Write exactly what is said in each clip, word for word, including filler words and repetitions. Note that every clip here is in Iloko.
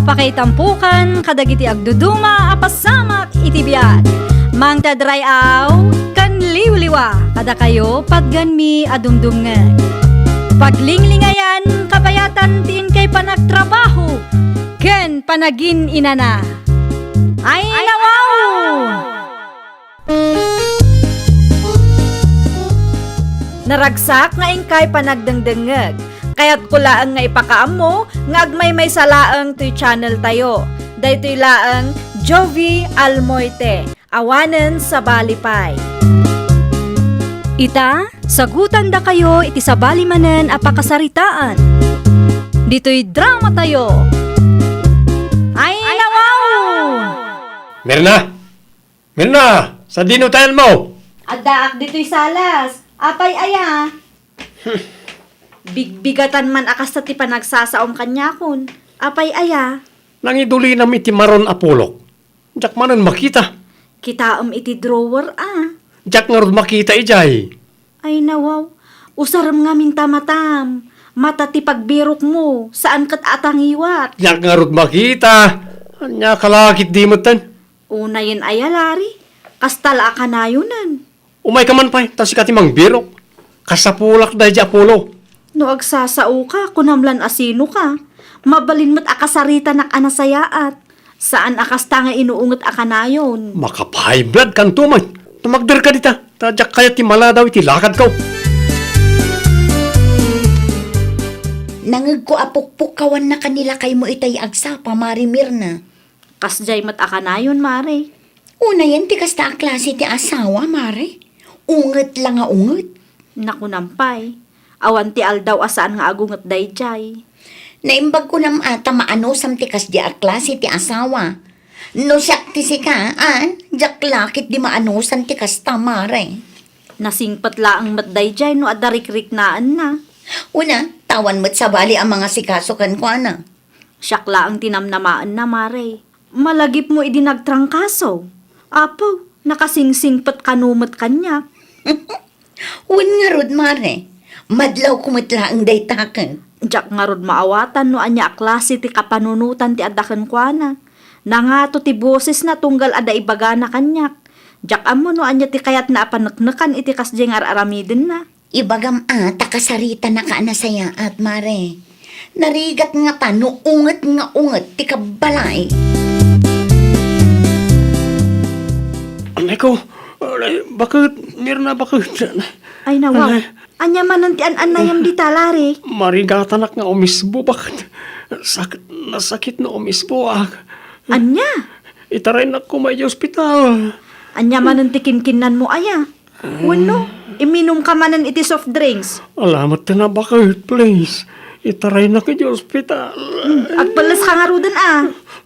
Pakaitampokan kadagiti agduduma a pasamak iti biag. Mangted ray-aw ken liwliwa kadakayo patganmi a dumdumngeg. Paglinglingayan kabayatan ti inkay panagtrabaho ken panagin-inana. Ay, nawaw! Naragsak nga inkay panagdengdengngeg. Kayatko laeng nga ipakaammo nga agmaymaysa laeng toy channel tayo. Daytoy laeng Jovie Almoite, awanen sabali pay. Ita, sagutandakayo iti sabali manen a pakasaritaan. Ditoy drama tayo. Ay, nawaw! Mirna! Mirna, sadino ti ayanmo? Addaak ditoy salas. Apay aya? Bigbigatan man a kasta ti panagsasaom kaniakon. Apay aya? Nangidulinam iti maron a pulok. Diak manen makita. Kitaem iti drawer a. Diak ngarud makita idiay. Ay, nawaw. Usarem ngamin ta matam. Mata ti pagbirokmo, saan ket a tangiwat. Diak ngarud makita. Ania kalakit di metten? Unayen aya, Larry? Kasta la a kanayonen. Umayka man pay, ta sika ti mangbirok. Kasapulak daydi a pulo. No agsasaoka, kunam lan a sinoka. Mabalin met a kasaritanak a nasayaat. Saan a kasta nga inuunget a kanayon. Makapa-high blood kanto man. Tumagderka dita, ta diak kayat ti maladaw iti lakadko. Nangegko a pukpukkawanna ken ni lakaymo itay agsapa, Mare Mirna. Kasdiay met a kanayon, Mare. Unayen ti kasta a klase ti asawa, Mare. Unget la nga unget. Nakunam pay, awan ti aldaw a saan nga agunget daydiay. Naimbag kunam a ta maanusam ti kasdi a klase ti asawa. No siak ti sika, a, diak lakit di maanusan ti kasta, Mare. Nasingpet laeng met daydiay no adda rikriknaenna. Una, ta awan met sabali a mangasikaso kenkuana. Siak laeng ti namnamaenna, Mare. Malagipmo idi nagtrangkaso. Apo, nakasingsingpet kano met kaniak. Wen ngarud, Mare. Madlawko met laeng dayta ket. Diak ngarud maawatan no ania a klase ti kapanunotan ti adda kenkuana. Nangato ti bosesna tunggal adda ibagana kaniak. Diak ammo no ania ti kayatna a paneknekan iti kasdiay nga ar-aramidenna. Ibagam a ta kasaritanaka a nasayaat, Mare. Narigat ngata no unget nga unget ti kabbalay. Anay ko, anay, baket, Mirna, baket. Ay, nawaw. Anay. Ania manen ti an-annayam dita, Larry? Marigatanak nga umisbo, baket. Sak-, nasakit no umisboak. Ania? Itaraynak koma iti ospital. Ania manen ti kinkinnanmo aya? Wenno, iminumka manen iti soft drinks? Ala met ti nabaket, please. Itaraynak iti ospital. Hmm, agpelleska ngaruden a.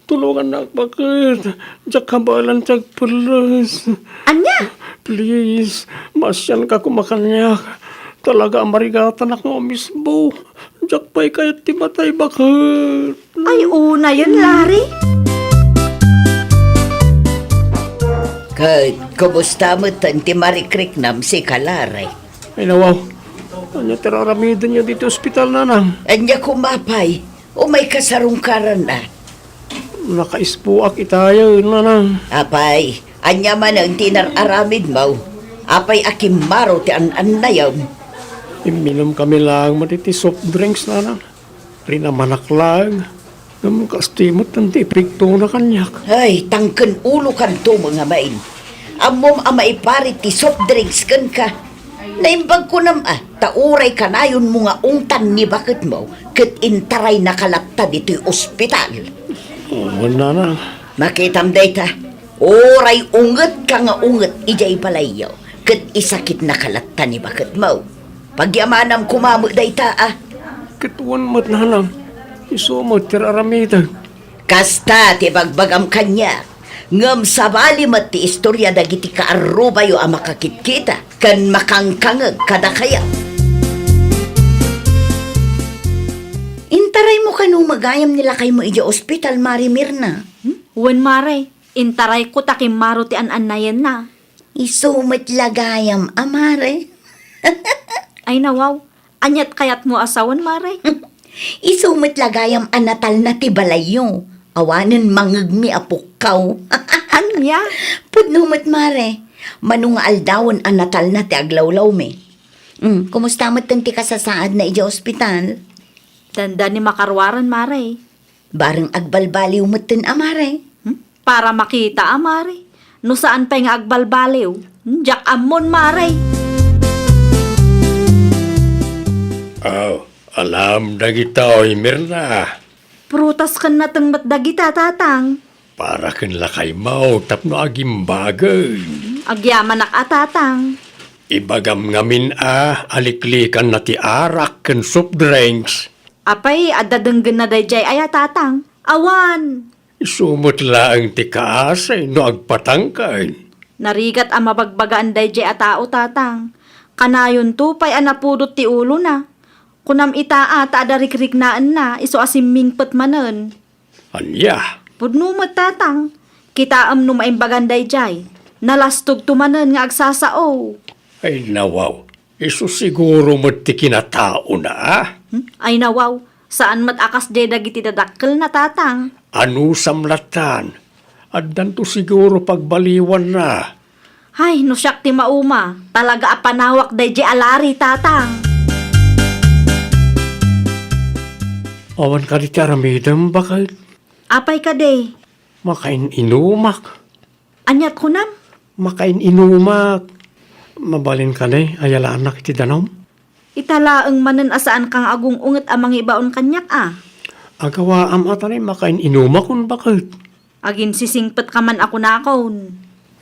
Tulongannak, baket. Diak kabaelan ti agpelles. Ania? Please, maasianka koma kaniak. Talaga a marigatanak nga umisbo. Diak pay kayat ti matay, baket. Ay, unayen, Larry. Ket kumusta met ti marikriknam sika, Larry? Ay, nawaw. Ania ti ar-aramidenyo ditoy ospital, nanang? Ania koma pay? Umayka sarungkaran a. Nakaisboak itayen, nanang. Apay, ania manen ti inar-aramidmo? Apay a kimmaro ti an-annayam? Imminumkami laeng met iti soft drinks, nanang. Rinamanak laeng. Ngem kastoy met ti epektona kaniak. Ay, tangken ulokanto met ngamin. Ammom a maiparit ti soft drinks kenka. Naimbag kunam a, ta uray kanayonmo nga ungtan ni baketmo, ket intaraynaka latta ditoy ospital. Wen, nanang. Makitam dayta, uray ungetka nga unget idiay balayyo, ket isakitnaka latta ni baketmo. Pagyamanam koma met dayta a. Ket wen met, nanang, isu met ti ar-aramidek. Kasta ti bagbagam kaniak, ngem sabali met ti istoria dagiti kaarrubayo a makakitkita ken makangkangeg kadakayo. Intaraymo kano met gayam ni lakaymo idiay ospital, Mare Mirna? Hmm? Wen, Mare, intarayko ta kimmaro ti an-annayenna. Isu met la gayam a, Mare. Ay, nawaw. Aniat kayatmo a sawen, Mare? Isu met la gayam a natalna ti balayyo. Awanen mangngegmi a pukkaw. Ania? Pudno met, Mare. Mano nga aldawen a Natalna ti aglawlawmi. Mm, kumusta met ti kasasaadna idiay ospital? Dandani makaruaren, Mare. Bareng agbalbaliw metten a, Mare. Hmm? Para makita a, Mare. No saan pay nga agbalbaliw, hmm, diak ammon, Mare. Aw, alam dagitoy, Mirna. Prutas ken nateng met dagita, Tatang. Para ken lakaymo tapno agimbagem. Agyamanak a, Tatang. Ibagam ngamin a aliklikanna ti arak ken soft drinks. Apay, adda denggenna daydiay aya, Tatang? Awan. Isu met laeng ti kaasi no agpatangken. Narigat a mabagbagaan daydiay a tao, Tatang. Kanayonto pay a napudot ti ulona. Kunam ita a ta adda rikriknaenna, isu a simmingpet manen. Ania? Pudno met, Tatang. Kitaem no maimbagan daydiay. Nalastogto manen nga agsasao. Ay, nawaw. Isu siguro met ti kinataona, a? Hmm? Ay, nawaw. Saan met a kasdiay dagiti dadakkelna, Tatang. Anusam lattan. Addanto siguro pagbaliwanna. Ay, no siak ti mauma, talaga a panawak daydiay a Larry, Tatang. Awan kadi ti aramidem, baket? Apay kadi? Makain-inumak. Aniat kunam? Makain-inumak. Mabalin kadi a yalaannak iti danum? Ita laeng manen a saanka nga agung-unget a mangibaon kaniak a. Agawaam a ta ni makain-inumakon, baket. Aginsisingpetka man a kunakon.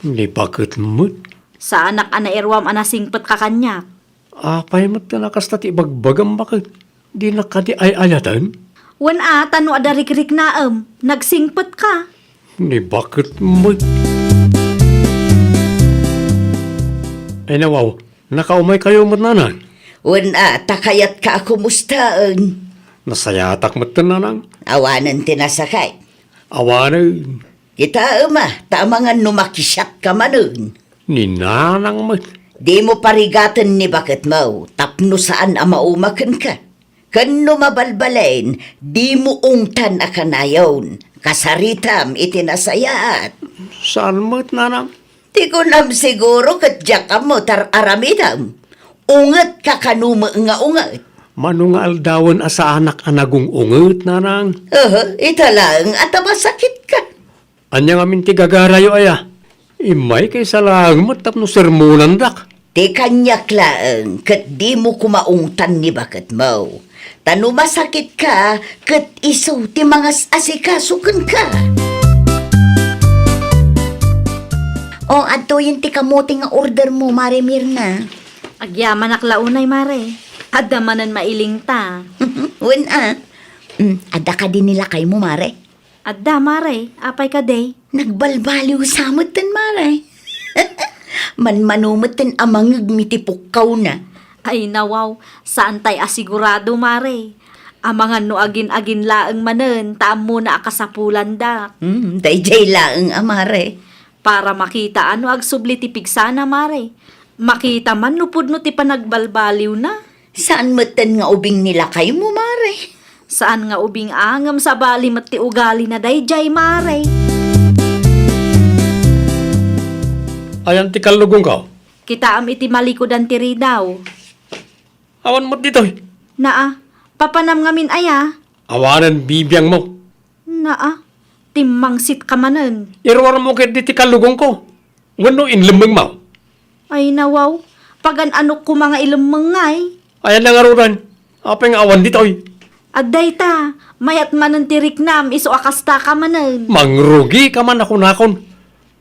Ni baket met. Saanak a nairuam a nasingpetka kaniak. Apay met ti nakasta ti ibagbagam, baket? Dinak kadi ay-ayaten? Wen a, ta no adda rikriknaem, nagsingpetka. Ni baket met. Ay nawaw, nakaumaykayo met, nanang? Wen a, ta kayatka a kumustaen. Nasayatak metten, nanang. Awanen ti nasakit. Awanen. Kitaem a, ta amangan no makisiatka manen. Ni nanang met. Dimo parigaten ni baketmo tapno saan a mauma kenka. Ken no mabalbalen, dimo ungtan a kanayon. Kasaritam iti nasayaat. Saan met, nanang? Ti kunam siguro ket diak ammo ti ar-aramidem. Ungetka kano met nga unget. Mano nga aldawen a saanak a nagung-unget, nanang? Aha, ita laeng a ta masakitka. Ania ngamin ti gagarayo aya? Immayka isa laeng met tapno sermonandak. Ti kaniak laeng ket dimo koma ungtan ni baketmo. Ta no masakitka, ket isu ti mangas-asikaso kenka. O, adtoyen ti kamote nga ordermo, Mare Mirna. Agyamanak la unay, Mare. Adda manen mailingta. Wen a. Mm, adda kadi ni lakaymo, Mare? Adda, Mare. Apay kadi? Nagbalbaliw sa metten, Mare. Manmano metten a mangngegmi ti pukkawna. Ay, nawaw, saantay a sigurado, Mare. Amangan no agin-agin laeng manen, ta ammona a kasapulandak. Hmm, daydiay laeng a, Mare. Para makita a no agsubli ti pigsana, Mare. Makita man no pudno ti panagbalbaliwna. Saan metten nga ubing ni lakaymo, Mare? Saan nga ubing a, ngem sabali met ti ugalina daydiay, Mare. Ayan ti kallugongko? Kitaem iti malikudan ti ridaw. Awan met ditoy. Naa, papanam ngamin aya? Awanen bibiangmo. Naa, timmangsitka manen. Iruarmo ketdi ti kallugongko. Wenno inlemmengmo? Ay, nawaw. Pagan-anok koma nga ilemmeng ngay. Ayan na ngaruden. Apay nga awan ditoy? Adda ita, mayat manen ti riknam isu a kastaka manen. Mangrugika man a kunakon.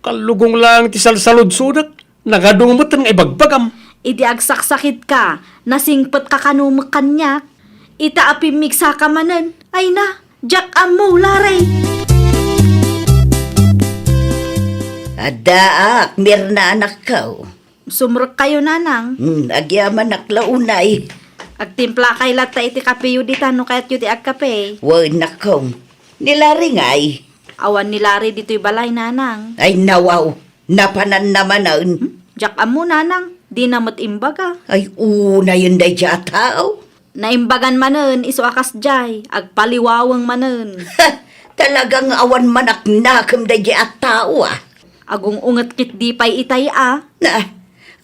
Kallugong laeng ti salsaludsodek. Nagadu metten nga ibagbagam. Idi agsaksakitka, nasingpetka kano met kaniak. Ita a pimmigsaka manen. Ay na, diak ammo, Larry. Addaak, Mirna, anakko. Sumrekkayo, nanang. Hmm, agyamanak la unay. Agtimplakay latta iti kapeyo dita no kayatyo ti agkape. Wen, nakko. Ni Larry ngay? Awan ni Larry ditoy balay, nanang. Ay, nawaw. Napananna manen. Hmm? Diak ammo, nanang. Dina met imbaga. Ay, unayen daydiay a tao. Naimbagan manen, isu a kasdiay. Agpaliwaweng manen. Talaga nga awan manaknakem daydiay a tao, a. Agung-unget ketdi pay itay a. Na,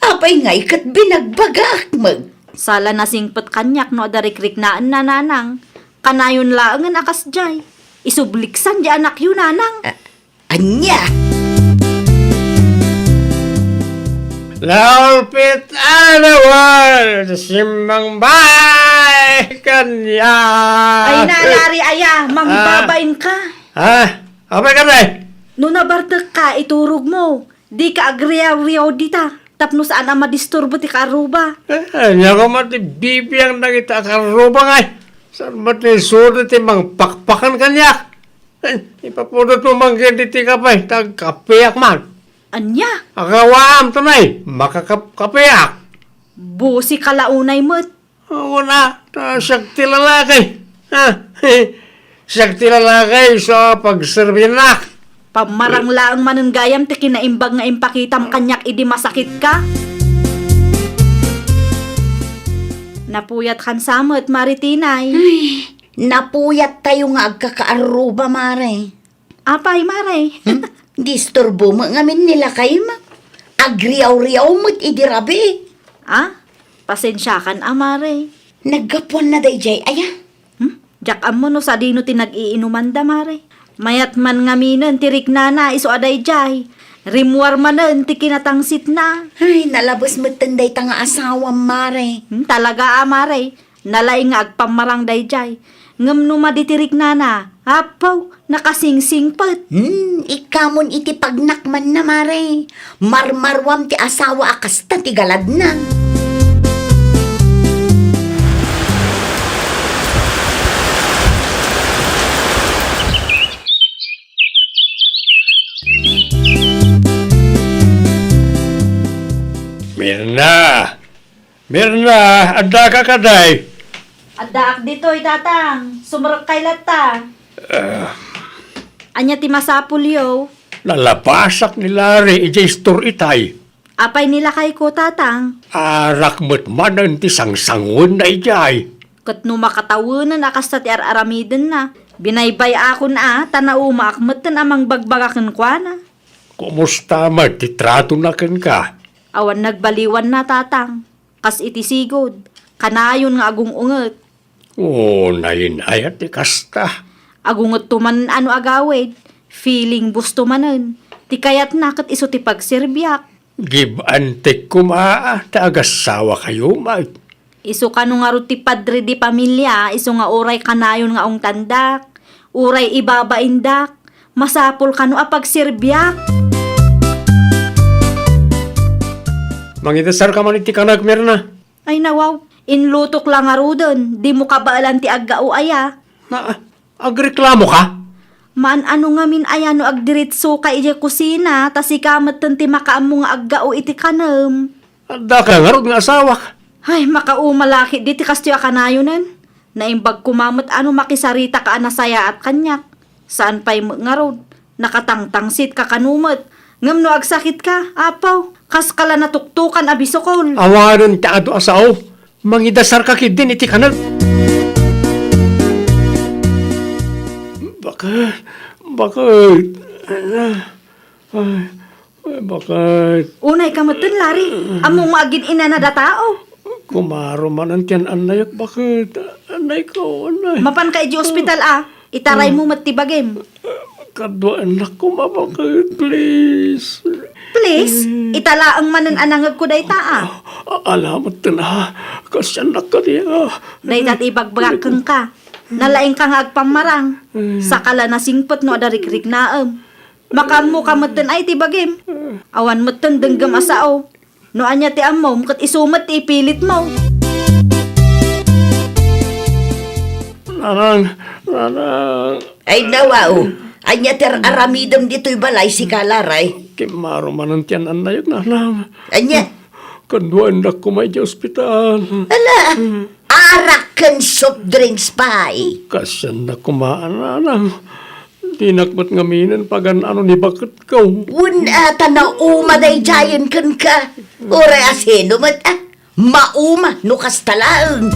apay ngay ket binagbagaak met? Sala nasingpet kaniak no adda rikriknaenna, nanang. Kanayon laengen a kasdiay. Isubliksan diay anakyo, nanang. A, ania? Laulpit a nawal, simmang bay kaniak. Ay na, Lari, aya, mangbabain ka. Ah, apay ka, tay? No nabartek ka, iturog mo. Di ka agriaw-riaw dita, tapno saan a madisturbo ti kaarruba. Eh, ania koma ti bibiang dagita a kaarruba ngay? Saan met ni sudi ti mangpakpakan kaniak? Eh, ipapudot mo man gayam ditoy kape, ta agkapeak man. Ania? Agawaam, tunay, makakapkapeak. Busi ka la unay met. Awan a, ta siak ti lalaki. Ha? Siak ti lalaki, isu a pagserbinak. Pammarang laeng manen gayam ti kinaimbag nga impakitam kaniak idi masakitka. Napuyatkan sa met, Mare Tinay. Ay, napuyattayo nga agkakaarruba, Mare. Apay, Mare? Hmm? Disturbo met ngamin ni lakayem. Agriaw-riaw met idi rabii. Ah, pasensiakan a, Mare. Naggapuanna daydiay aya? Hmm? Diak ammo no sadino ti nag-iinumanda, Mare. Mayat man ngaminen ti riknana isu a daydiay. Rimmuar manen ti kinatangsitna. Ay, nalabes metten dayta nga asawam, Mare. Hmm, talaga a, Mare. Nalaing nga agpammarang daydiay. Ngem no madi ti riknana, apo, nakasingsingpet. Hmm, ikkamon iti pagnakmanna, Mare. Marmaruam ti asawa a kasta ti galadna. Mirna! Mirna, addaka kadi? Addaak ditoy, Tatang. Sumrekkay latta. Ah. Ania ti masapulyo? Nalabasak ni Larry idiay istor itay. Apay ni lakayko, Tatang? Arak met manen ti sangsanguenna idiay. Ket no makatawenna a kasta ti ar-aramidenna, binaybay-akon a ta naumaak metten a mangbagbagak kenkuana. Kumusta met ti tratona kenka? Awan nagbaliwanna, Tatang. Kas iti sigud, kanayon nga agung-unget. O, nain-ayat ti kasta. Agungetto manen a no agawid, feeling busto manen. Ti kayatna ket isu ti pagserbiak. Give and take koma, ta agasawakayo met. Isu kano ngarud ti padre de pamilia, isu nga uray kanayon nga ungtandak, uray ibabaindak, masapul kano a pagserbiak. Mangidasarka man iti kanak, Mirna. Ay, nawaw, inlutok la ngaruden, dimo kabaelan ti aggao aya. Na, agreklamoka? Maan-ano ngamin aya no agdiritsoka idiay kusina, ta sika metten ti makaammo nga aggao iti kanem. Addaka ngarud nga asawak. Ay, makauma la ketdi ti kastoy a kanayonen. Naimbag koma met a no makisaritaka a nasayaat kaniak. Saan pay met ngarud, nakatangtangsitka kano met. Ngem no agsakitka, apo, kaska la natuktokan a bisukol. Awanen ti adu a sao. Mangidasarka ketdin iti kanek. Bakit? Bakit? Ay, ay, bakit? Unay ka metten, Larry. Ammom nga agin-inanad a tao. Kumaro manen ti an-annayek, bakit? Annay ko, annay. Mapanka idiay ospital, a. Itaraymo met ti bagim. Kaduaennak koma, bakit, please. Please? Ita laeng manen a nangegko dayta, a. A-, ala metten, a. Kasiannak kadi, a. Dayta ti ibagbagak kenka. Nalaingka nga agpammarang. Saka la nasingpet no adda rikriknaem. Makaammoka metten ay ti bagim. Awan metten denggem a sao. No ania ti ammom, ket isu met ti ipilitmo. Nanang, nanang. Ay, nawa, o. Ania ti ar-aramidem ditoy balay, sika, Larry? Kimmaro manen ti an-annayek, nanang. Ania? Kaduaennak koma idiay ospital. Ala, arak ken soft drinks pay. Kasiannak koma, nanang. Dinak met ngaminen pagan-ano ni baketko. Wen a, ta nauma daydiayen kenka. Uray a sino met, a, mauma no kasta laeng.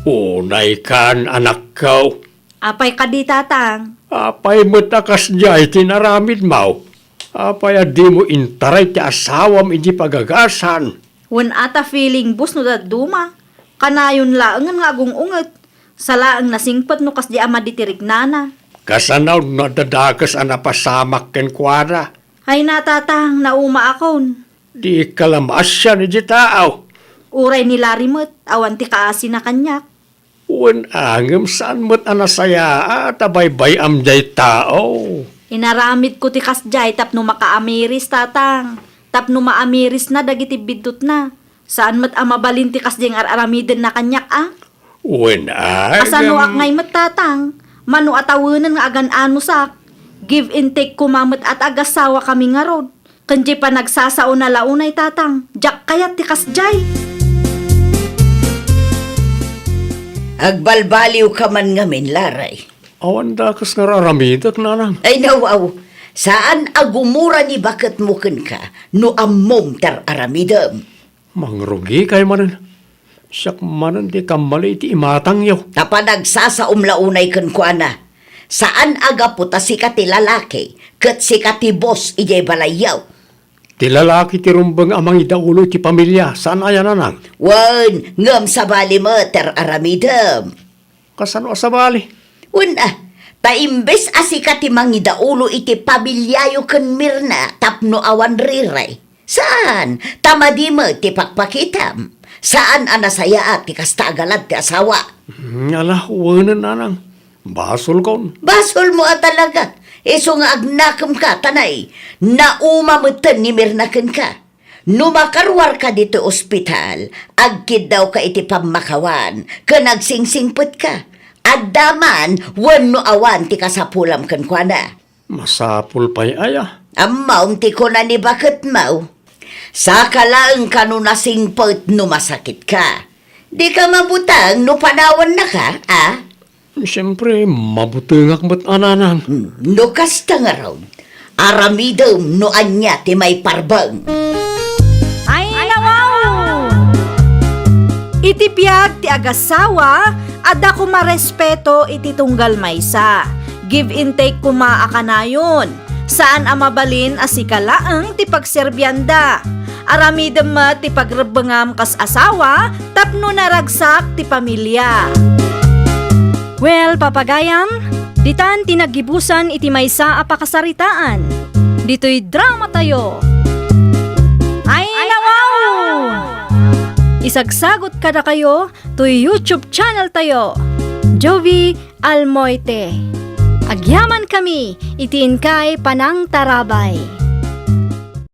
Unaykan, anakko. Apay kadi, Tatang? Apay met a kasdiay ti inaramidmo? Apay a dimo intaray ti asawam idiay pagagasan? Wen a ta feeling bus no dadduma. Kanayon laengen nga agung-unget. Sa laeng nasingpet no kasdi a madi ti riknana. Kasano no adda dakes a napasamak kenkuana? Ay na, Tatang, naumaakon. Dika la maasian iti tao. Uray ni Larry met, awan ti kaasina kaniak. Wen a, ngem saan met a nasayaat a baybay-am diay tao. Inaramidko ti kasdiay tapno makaamiris, Tatang. Tapno maamirisna dagiti biddutna. Saan met a mabalin ti kasdiay nga ar-aramidenna kaniak, a? Wen a, Asanoak ngem- ngay met, Tatang? Mano a tawenen nga agan-anusak? Give and take koma met a ti agasawakami ngarud. Ken diay panagsasao na la unay, Tatang. Diak kayat ti kasdiay. Agbalbaliwka man ngamin, Larry. Awan dakes nga ar-aramidek, Nanang. Ay, nawaw. Saan a gumura ni baketmo kenka no ammom ti ar-aramidem. Mangrugikay manen. Siak manen ti kammali iti imatangyo. Ta panagsasaom la unay kenkuana. Saan a gapu ta sika ti lalaki, ket sika ti boss idiay balayyo. Ti lalaki ti rumbeng a mangidaulo iti pamilia, saan aya, Nanang? Wen, ngem sabali met ti ar-aramidem. Kasano a sabali? Wen a, ta imbes a sika ti mangidaulo iti pamiliayo ken Mirna tapno awan riray. Saan, ta madi met ti pakpakitam. Saan a nasayaat ti kasta a galad ti asawa. Hmm, ala, wenen, Nanang. Basolkon. Basolmo a talaga. Isu nga agnakemka, ta nay, nauma metten ni Mirna kenka. No makaruarka ditoy ospital, agkiddawka iti pammakawan ken agsingsingpetka. Adda man wenno awan ti kasapulam kenkuana. Masapul pay aya. Ammom ti kuna ni baketmo. Saka laeng kano nasingpet no masakitka. Dika mabuteng no panawennaka, a? Siempre, mabutengak met a, Nanang. Hmm, no kasta ngarud, aramidem no ania ti maiparbeng. Ay, nawaw! Iti biag ti agasawa, adda koma respeto iti tunggal maysa. Give and take koma a kanayon. Saan a mabalin a sika laeng ti pagserbianda. Aramidem met ti pagrebbengam kas asawa tapno naragsak ti pamilia. Well, papagayam, ditan ti naggibusan iti maysa a pakasaritaan. Ditoy dramatayo. Ay, nawaw! Isagsagot kadakayo toy YouTube channel tayo, Jovie Almoite. Agyamankami iti inkay panangtarabay.